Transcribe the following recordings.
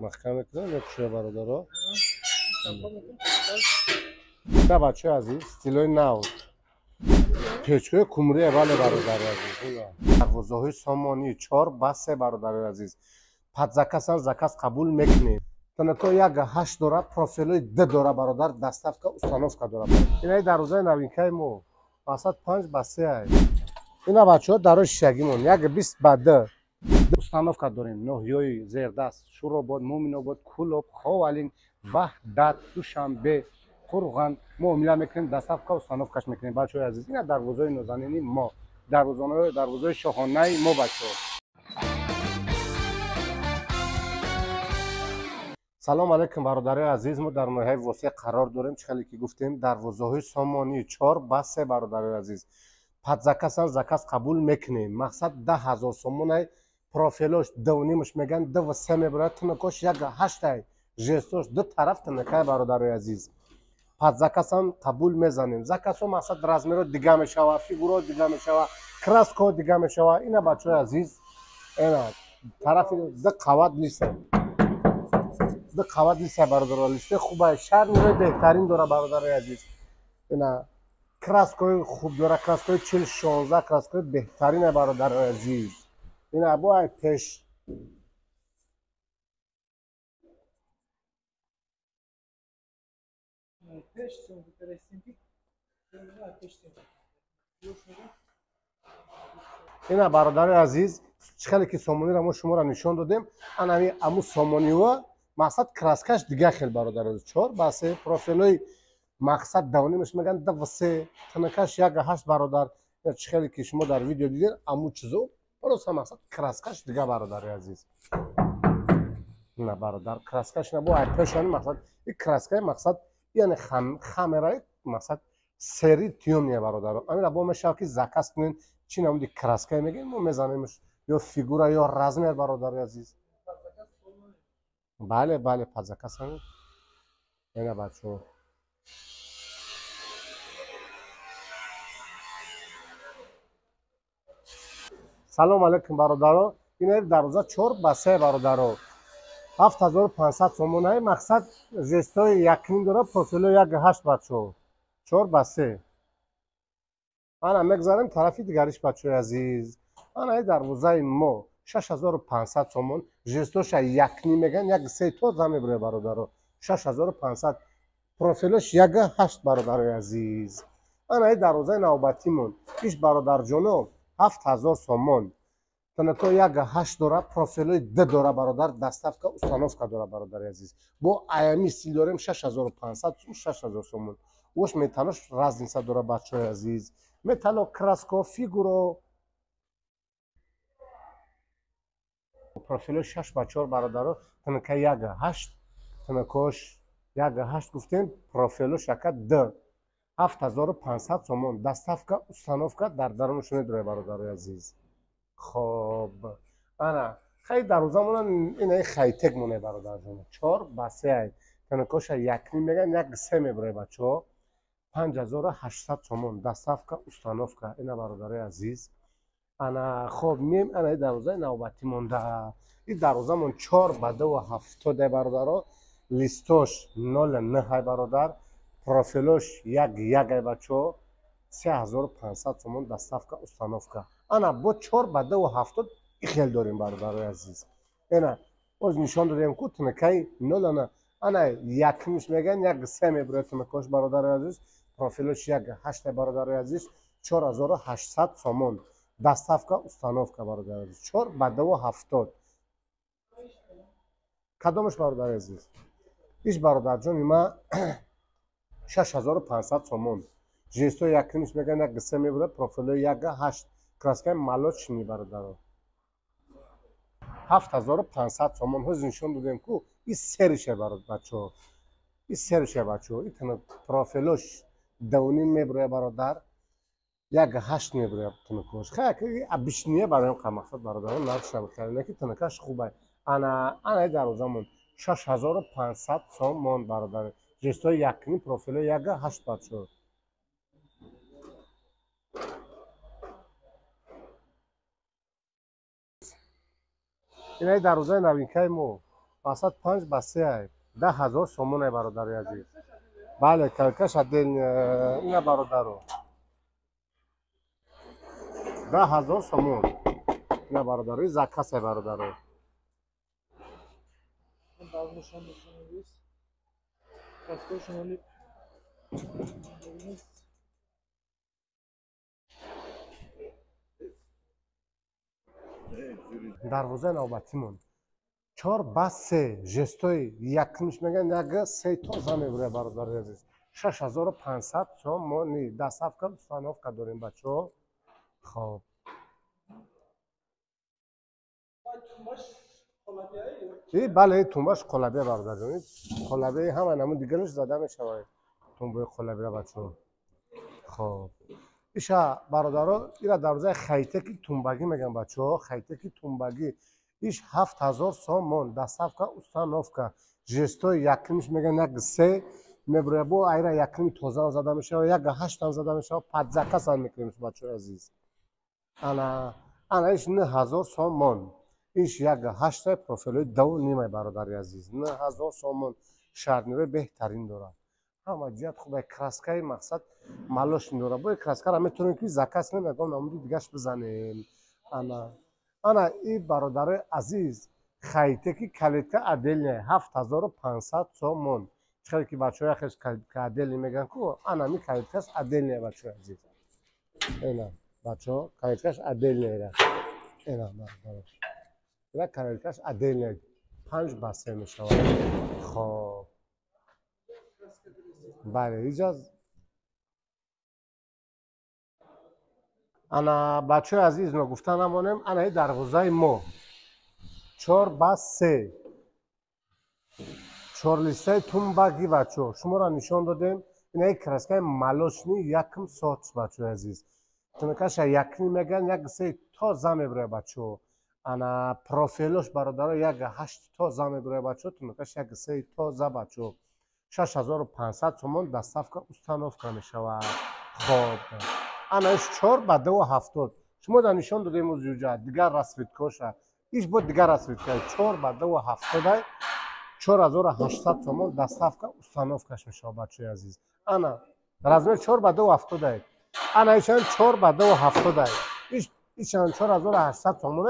Маҳкам мекунем, мекушоя бародаро. Да бачаҳои азиз, стилои нав. Печкаи кумрия, бале бародари азиз. Дарвозаҳои сомонӣ 4 ба 3 бародари азиз. Под заказан заказ қабул мекунем. Танако 1,8 дора, профилои 2 дора бародар, доставка, установка дора. Инаи дарвозаи новинкаи мо. Масад 5 ба 3 ай. Ина бачаҳо дарои шишагимон 1,20 ба 2. Установка дорем. Ноҳияи Зердаст, Шӯробод, Муминобод, Кӯлоб, Ховалин, Ваҳдат, Душанбе, Қурған муомила мекунем, доставка, установкаш мекунем бачаҳои азиз. Ина дарвозаи нозанини мо, дарвозаи шоҳонаи мо бачаҳо. Салом алейкум бародарои азиз, мо дар ноҳияи Восеъ қарор дорем. Чӣ хеле ки гуфтем, дарвозаҳои сомонӣ 4 ба 3 бародарои азиз. Под заказан заказ қабул мекунем. Мақсад 10 000 сомонай, профилош 2,5 меган, 2,3 мебарад, тунакош 1,8 ай, жестош ду тараф тунакай бародарои азиз. Под заказан қабул мезанем. Заказҳо мақсад размеро дига мешава, фигуро дига мешава, краскаҳо дига мешава. Ина бачаҳои азиз, ина тарафи ду қават листа. Ду қават листа бародаро, листаи хубай, шармирои беҳтарин дора бародарои азиз. Ина краскаҳои хуб дора, краскаҳои 40-16, краскаҳои беҳтарина бародарои азиз. Ина бо ай пеш ина бародарои азиз, чӣ хеле ки сомониро мо шуморо нишон додем, анами аму сомониҳо мақсад краскаш дига хел бародарои 4 ба 3, профилои мақсад 2,5 меган, 2,3, тунакаш 1,8 бародар. Чӣ хеле ки шумо дар видео дидед, аму чизо просто мақсад краскаш дига бародарои азиз. На бародар, краскаш на бо ай пешани мақсад и краскаи мақсад яъне хамераи мақсад сери тёмния бародаро. Амира бо мешавад ки заказ кунен, чӣ намуди краскае мегӯем, мо мезанемш ё фигура ё размер бародари азиз. Бале, бале, под заказ ҳамин. Ина бачаҳо. Салом алейкум бародаро. Ина дарвоза 4 ба 3 бародаро. 7500 сомонаи, мақсад жестои 1,5 дора, профило 1,8 бачаҳо. 4 ба 3. Ана мегзарем тарафи дигариш бачаҳои азиз. Ана дарвозаи мо 6500 сомон, жестоша 1,5 меган, 1,3 тоза мебурад бародаро. 6500, профилош 1,8 бародарои азиз. Ана дарвозаи навбатимон. Иш бародарҷоно 7000 сомон. Танако 1,8 дора, профилои 2 дора бародар, доставка, установка дора бародари азиз. Бо аями стил дорем 6500, 6000 сомон. Ош металлош разница дора бачаҳои азиз. Металло, краско, фигуро. Профило 6 ба 4 бародаро, танака 1,8, танакош 1,8 гуфтем, профило шака 2. 7500 сомон, доставка, установка дар дарунаш медорад бародарои азиз. Хоб, ана хай дарвозамона инаи хайтек моне бародарҷон. 4 ба 3 ай. Танакоша 1,5 меган, 1,3 мебарад бачаҳо. 5800 сомон, доставка, установка. Ина бародарои азиз. Ана хоб мем ана дарвозаи навбатӣ монда. Ин дарвозамон 4 ба 2,70 бародаро. Листош 0,9 ай бародар. Профилош 1,1 ай бачаҳо. 3500 сомон, доставка, установка. Ана бо 4 ба 2,70 ихел дорем бародарои азиз. Ина боз нишон додем ку тунакаи 0,9. Ана 1,5 меган, 1,3 мебурад тунакош бародарои азиз. Профилош 1,8 бародарои азиз. 4800 сомон, доставка, установка бародарои азиз. 4 ба 2,70. Кадомаш бародарои азиз? Иш бародарҷони ма 6500 сомон. Жестои 1,5 меган, 1,3 мебурад, профилои 1,8, краскаи молочный бародаро. 7500 сомон. Ҳоз нишон додем ку и серише бачаҳо. И серише бачаҳо. И тана профилош 2,5 мебурад бародар, 1,8 мебурад тунакош. Хай обычные барои мақсад бародарон нархша бихарем, ки тунакаш хубай. Ана ана дарвозамон 6500 сомон бародар. Жестои 1,5, профило 1,8 бачаҳо. Инаи дарвозаи новинкаи мо. Мақсад 5 ба 3 10,000 сомон ай бародари азиз. Бале, калкаш отдельно ина бародаро. 10,000 сомон. Ина бародаро, заказ ай бародаро. Дарвозаи навбатимон 4 ба 3 жестои якмиш меган як се тоза мебурад бародари азиз. 6500 сомони доставка установка дорем бачаҳо. Хоб бале, тумбаш қолабия бародарҷон, қолабияи ҳама намуд дигараш зада мешавад тумбои қолабия бачаҳо. Хоб иша бародаро, ира дарвозаи хайтеки тумбагӣ меган бачаҳо, хайтеки тумбагӣ. Иш 7000 сомон доставка установка. Жестои якмиш меган як се мебурад, бо айра якми тозаам зада мешавад, як ҳаштам зада мешавад, падзакасам мекунем бачаҳои азиз. Ана ана иш 9000 сомон. Иш як ҳаштай профилои ду нимай бародари азиз. 9000 сомон шарнирои беҳтарин дорад. Ҳама ҷиҳат хуб, краскаи мақсад малош дорад. Бо краскара метавонем ки заказ кунем, ягон намуди дигаш бизанем. Ана ана и бародарои азиз, хайтеки калитка отдельная 7500 сомон. Чӣ ки бачаҳои яхеш калитка отдельная меган ку, ана ми калиткаш отдельная бачаҳои азиз. Ена бачаҳо, калиткаш отдельная. Ена бародаро, ира калиткаш отдельная 5 ба 3 мешавад. Хоб бале, иҷоз ана бачаҳои азиз, ногуфта намонем, ана и дарвозаи мо 4 ба 3 чорлистаи тумбагӣ бачаҳо шуморо нишон додем. Ина и краскаи малочни якм сотш бачаҳои азиз. Тунакаша якми меган, як се тоза мебурад бачаҳо. Ана профилош бародаро як ҳашт тоза мебурад бачаҳо, тунакаш як се тоза бачаҳо. 6500 сомон доставка установка мешавад. Хоб ана иш 4 ба 2,70 шумо дар нишон додем узюҷа дигар расцветкоша. Иш бо дигар расцветка 4 ба 2,70 4800 сомон доставка установкаш мешавад бачаҳои азиз. Ана размер 4 ба 2,70. Ана ишан 4 ба 2,70. Ишан 4800 сомон.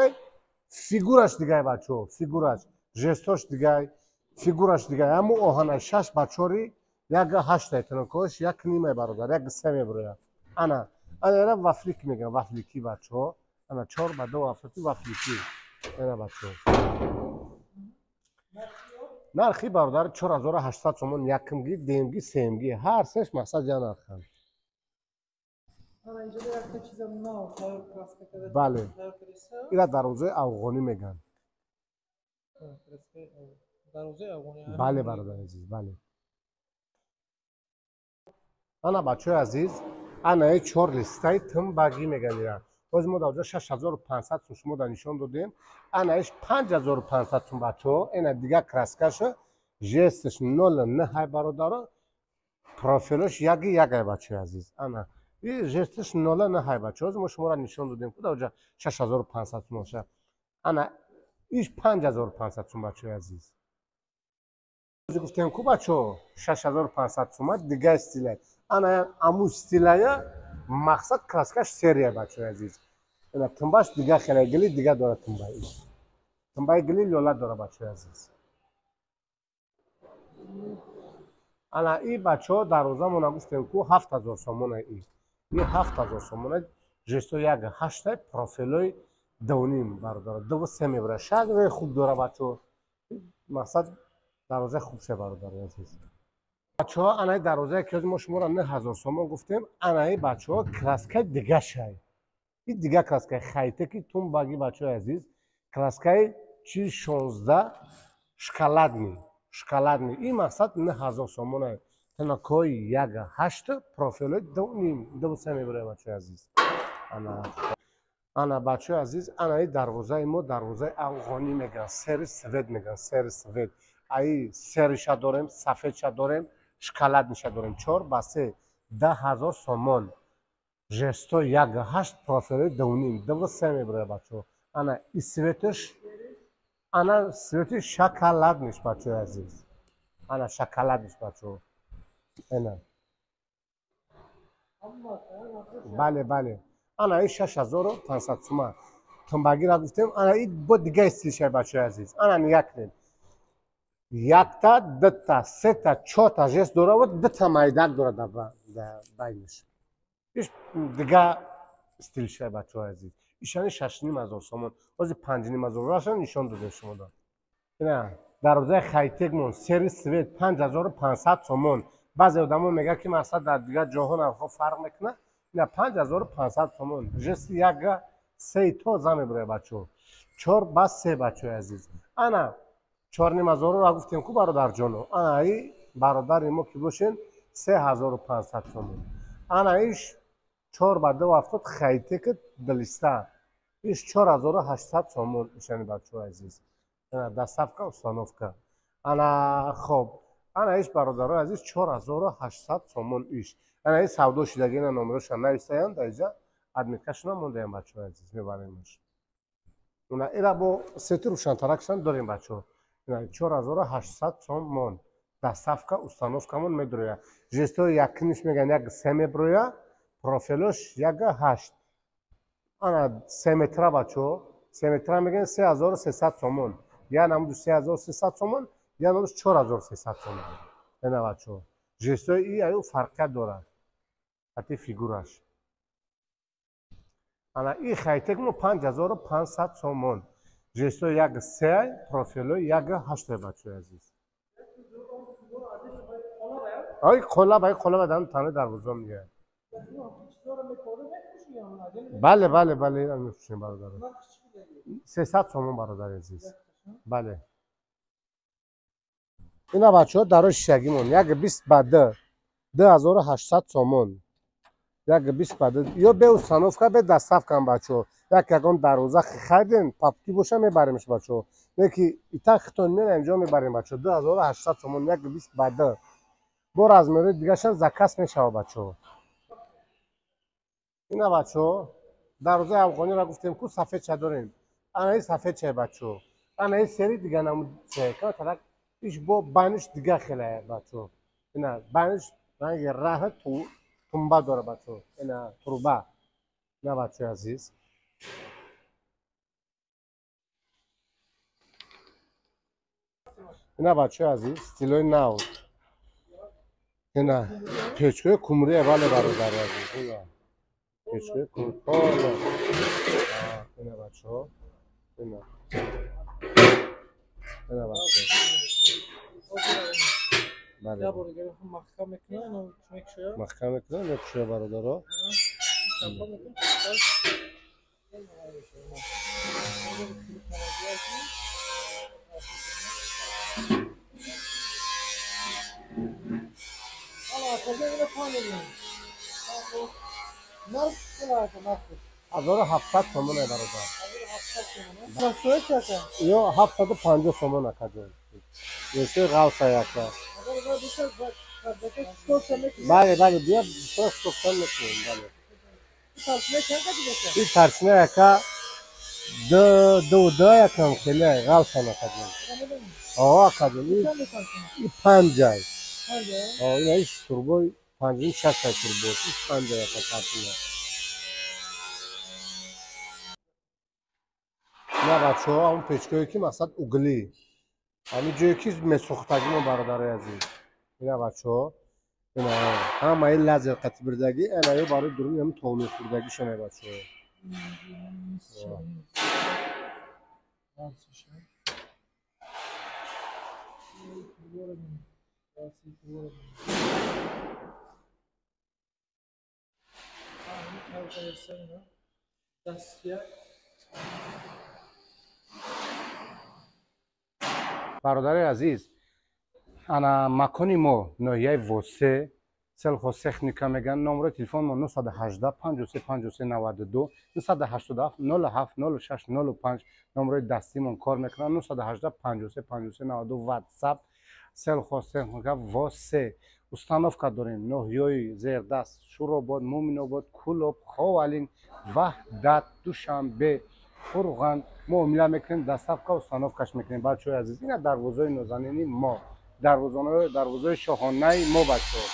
Фигураш дигай бачаҳо, фигураш, жестош дигай, фигураш дигай. Аммо оҳана 6 ба 4 як ҳаштай тунукош як нимай бародар, як се мебурояд. Ана ана ера вафлик меган, вафлики бачаҳо. Ана 4 ба 2,70 вафлики. Ана бачаҳо. Нархи бародар 4800 сомон якмги, дуюмги, сеюмги, ҳар сеш мақсад я нарханд. Бале, ира дарвозаи афғонӣ меган. Бале бародари азиз, бале. Ана бачаҳои азиз, ана и чор листаи тумбагӣ меган ира. Боз мо дар ҷо 6500 сум шумо дар нишон додем. Ана иш 5500 сум бачаҳо. Ина дигар краскаша жесташ 0,9 бародаро, профилош 1,1 бачаҳои азиз. Ана и жесташ 0,9 бачаҳо. Мо шуморо нишон додем ку дар ҷо 6500 сум боша. Ана иш 5500 сум бачаҳои азиз. Гуфтем ку бачаҳо 6500 сума дигар стилай. Ана аму стилая мақсад краскаш серия бачаҳои азиз. Ина тумбаш дигар хеле гили дигар дорад тумбаи. Тумбаи гили лола дорад бачаҳои азиз. Ана и бачаҳо дарвозамона гуфтем ку 7000 сомона и. И 7000 сомона жесто як ҳаштай профилои 2.5 бародаро, 2.3 мебарад. Шакли хуб дорад бачаҳо. Мақсад дарвозаи хуб ше бародарои азиз. Бачаҳо анаи дарвозае ки мо шуморо 9000 сомон гуфтем, анаи бачаҳо краскаи дига шай. И дига краскаи хайтеки тумбаги бачаҳои азиз, краскаи чи 16 шоколадный, шоколадный. И мақсад 9000 сомона. Тунакҳои 1,8 профилои 2.5, 2.3 мебарад бачаҳои азиз. Ана ана бачаҳои азиз, анаи дарвозаи мо дарвозаи афғонӣ меган, сери свет меган, сери свет. Аи сериша дорем, сафедша дорем, шоколадниша дорем. 4 ба 3 10000 сомон. Жесто 1,8 профилои 2.5, 2.3 мебарад бачаҳо. Ана и светаш, Ана цвети шоколадныйш, бачаҳои азиз. Ана шоколадныйш, бачаҳо. Ана. Бале, бале. Ана ин 6500 сума. Тумбагира гуфтем, ана ин бо дига стилшай, бачаҳои азиз. Ана нигоҳ кунед. Якта, дута, сета, чорта жест дора ва дута майдак дора дар байнаш. Иш дига стилшай, бачаҳои азиз. Ишани 6500 сомон. Ҳозир 5500 раша нишон додем шумода. Ина дарвозаи хайтекмон сери свет 5500 сомон. Баъзе одамо мегӯяд, ки мақсад дар дигар ҷоҳо нархҳо фарқ мекунад. Ина 5500 сомон. Жести яка сеи тоза мебурояд, бачаҳо. Чор ба се, бачаҳои азиз. Ана 4500-ро гуфтем ку, бародарҷоно. Ана и бародари мо ки бошен 3500 сомон. Ана иш 4 ба 2,70 хайтек дилиста. Иш 4800 сомон ишани, бачаҳои азиз. Ана доставка, установка. Ана хоб. Ана иш, бародарои азиз, 4800 сомон иш. Ана ин савдо шидаги, ина номероша нависаянд дар инҷа, адмиткашона мондаям, бачаҳои азиз, мебаремаш. Ина ира бо сети рӯшантаракшан дорем, бачаҳо. Ина 4800 сомон. Доставка, установкамон медрояд. Жестои якиниш мегӯянд як се меброяд, профилош як ҳашт. Ана се метра, бачаҳо, се метра мегӯянд 3300 сомон. Я намуду 3300 сомон, я намуду 4300 сомон. Ина, бачаҳо, жестои и аю фарқият дорад ҳати фигураш. Ана и хайтек мо 5500 сомон. Жестои як се, профилои як ҳашт, бачаҳои азиз. Ай қолаба, ай қолаба дан тани дарвоза меояд. Бале, бале, бале, ина мефурӯшем, бародар. 300 сомон, бародари азиз. Бале. Ина, бачаҳо, дарои шишагимон як бист ба д 2800 сомон. Як бист ба д ё бе установка, бе доставкам, бачаҳо. Як ягон дарвоза харидем, папки боша, мебаремш, бачаҳо. Леки итак хитон мена инҷо мебарем, бачаҳо. 2800 сомон як бист ба д. Бо размерои дигаршам заказ мешавад, бачаҳо. Ина, бачаҳо, дарвозаи афғониро гуфтем ку, сафедча дорем. Ана ин сафедчае, бачаҳо. Ана ин сери дига намудчае. Камтарак иш бо байниш дига хелае, бачаҳо. Ина байниш ранги раҳ тумба дора, бачаҳо. Ина труба. Ина, бачаҳои азиз. Ина, бачаҳои азиз, стилои нав. Ина печкаи кумрия, бале, бародари азиз. Ина печкаи кумри. Ина, бачаҳо. Ина. Ина, бачаҳо. Бале. Я бор дигар маҳкам мекунад, ино мекушояд. Маҳкам мекунад, мекушояд, бародаро. Чапа мекунад. Ҳазору ҳафтсад сомон, бародар. Ё 750 сомон, акаҷон. Ешои ғавса яка. Бале, бале, бия шкофтан мекунем, бале. Ин тарчина яка ду ду ду якам хеле ғавсан, акаҷон. О, акаҷон, ин панҷай. О, ина иш турбои панҷин шашай турбо. Иш панҷай, яка тарчина. Ина, бачаҳо, ҳамон печкое ки мақсад угли. Ҳамин ҷое ки месӯхтагимо, бародарои азиз. Ина, бачаҳо, ина ҳамаи лазер қати бирдагӣ, ана ё барои дуруни ҳамин тов мехӯрдагишона, бачаҳо. Бародари азиз, ана макони мо ноҳияи Восе, Сельхозтехника мегӯянд. Номерои телефон мо 918 53 53 92, 987 07 06 05 номерои дастимон кор мекунанд. 918 53 53 92 WhatsApp, Сельхозтехника Восе. Установка дорем ноҳияи зердаст: Шӯробод, Муъминобод, Кӯлоб, Ховалинг, Ваҳдат, Душанбе. Қурған муомила мекунем, доставка, установкаш мекунем. Бачаҳои азиз, ина дарвозаи нозанини мо, дарвозаи шоҳонаи мо, бачаҳо.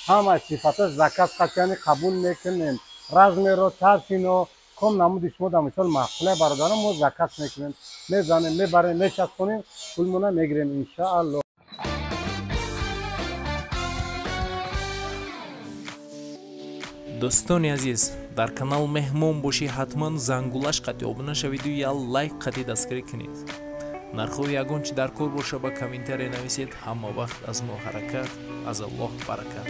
Ҳама сифатош заказ қатъияни қабул мекунем. Размеро, тарсино, ком намуди шумо дар мисол маъқулай, бародарон, мо заказ мекунем, мезанем, мебарем, мечаспонем, пулмона мегирем, иншаалло. Дӯстони азиз, дар канал меҳмон бошӣ, ҳатман зангулаш қатъи обуна шавиду я лайк қатъи дастгирӣ кунед. Нархҳои ягон чи дар кор боша, ба комментария нависед. Ҳама вақт аз мо ҳаракат, аз Аллоҳ баракат.